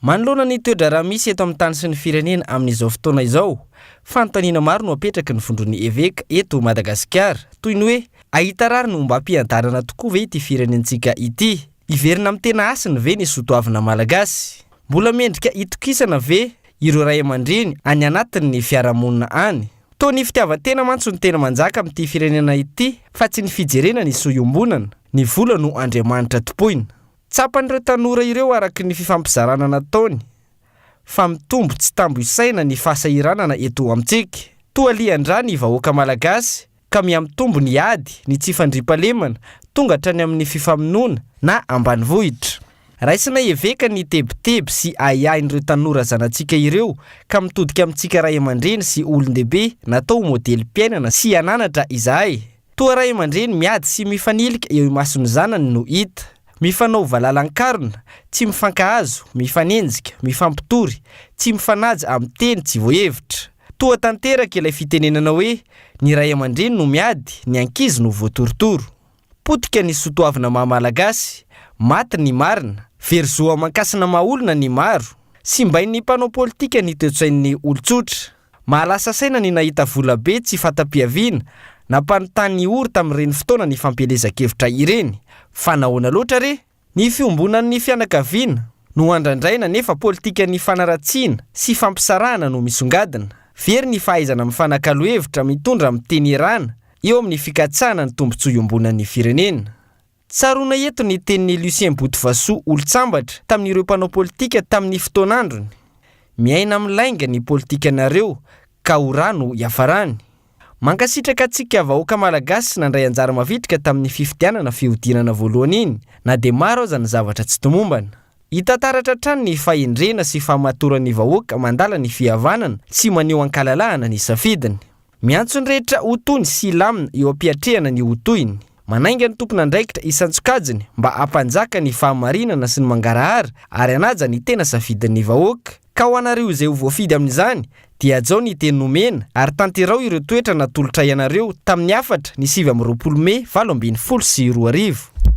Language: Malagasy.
Manoloana ny toe-draharaha misy eto amin'ny tany sy ny firenena amin'izao fotoana izao, fanontaniana maro no apetraky ny vondron'ny eveka eto Madagasikara, toy ny hoe, hahita rariny ombam-piadanana tokoa ve ity firenentsika ity? Hiverina amin'ny tena hasiny ve ny soatoavina malagasy? Mbola mendrika hitokisana ve ireo ray aman-dreny any anatin'ny fiarahamonina any? Toa ny fitiavan-tena mantsy no tena manjaka amin'ity firenena ity fa tsy ny fijerena ny soa iombonana. Ny vola no andriamanitra tompoina. Tsapan'ireo tanora ireo araka ny fifampizarana nataony fa mitombo tsy tambo isaina ny fahasahiranana eto amintsika. Toa lian-drà ny vahoaka malagasy ka mihamitombo ny ady, ny tsy fandriampahalemana, tonga hatrany amin'ny fifamonoana na ambanivohitra. Raisina eveka ny tebiteby sy ahiahin'ireo tanora zanatsika ireo ka mitodika amintsika ray aman-dreny sy olon-dehibe natao ho modelim-piainana sy hananatra izahay. Toa ray aman-dreny miady sy mifanilika eo imason'ny zanany no hita. Mifanao valalan-karona, tsy mifankahazo, mifanenjika, mifampitory, tsy mifanaja amin'ny teny tsy voahevitra. Toa tanteraka ilay fitenenana hoe ny ray aman-dreny no miady, ny ankizy no voatorotoro. Potika ny sotoavina maha Malagasy, maty ny marina, very zo aman-kasina maha olona ny maro. Simbain'ny mpanao politika ny toe-tsain'ny olon-tsotra. Mahalasa saina ny nahita volabe tsy fanta-piaviana nampanontany ory tamin'ireny fotoana nifampielezan-kevitra ireny. Fa nahoana loatra re? Ny fiombonan'ny fianakaviana no andrandraina nefa politikan'ny fanaratsiana sy fampisarahana no misongadina. Very ny fahaizana mifanakalo hevitra mitondra amin'ny teny ierana eo amin'ny fikatsahana ny tombontsoa iombonan'ny firenena. Tsaroana eto ny tenin'i Lucien Botovasoa olon-tsambatra tamin'ireo mpanao politika tamin'ny fotoan'androny, Miaina amin'ny lainga ny politikanareo ka ho rà no hiafarany. Mankasitraka antsika vahoaka Malagasy nandray anjara mavitrika tamin'ny fifidianana fihodinana voalohany iny na dia maro aza ny zavatra tsy tomombana. Hita taratra hatrany ny fahendrena sy fahamatoran'ny vahoaka mandala ny fihavanana sy maneho ankalalahana ny safidiny. Miantso ny rehetra ho tony sy hilamina eo am-piatrehana ny ho tohiny. Manainga ny tompon'andraikitra isan-tsokajiny mba hampanjaka ny fahamarinana sy ny mangarahara ary hanaja ny tena safidin'ny vahoaka. Ka ho anareo izay ho voafidy amin'izany dia hajao ny teny nomena ary tanterao ireo toetra natolotray anareo tamin'ny hafatra ny 29 mey 2018.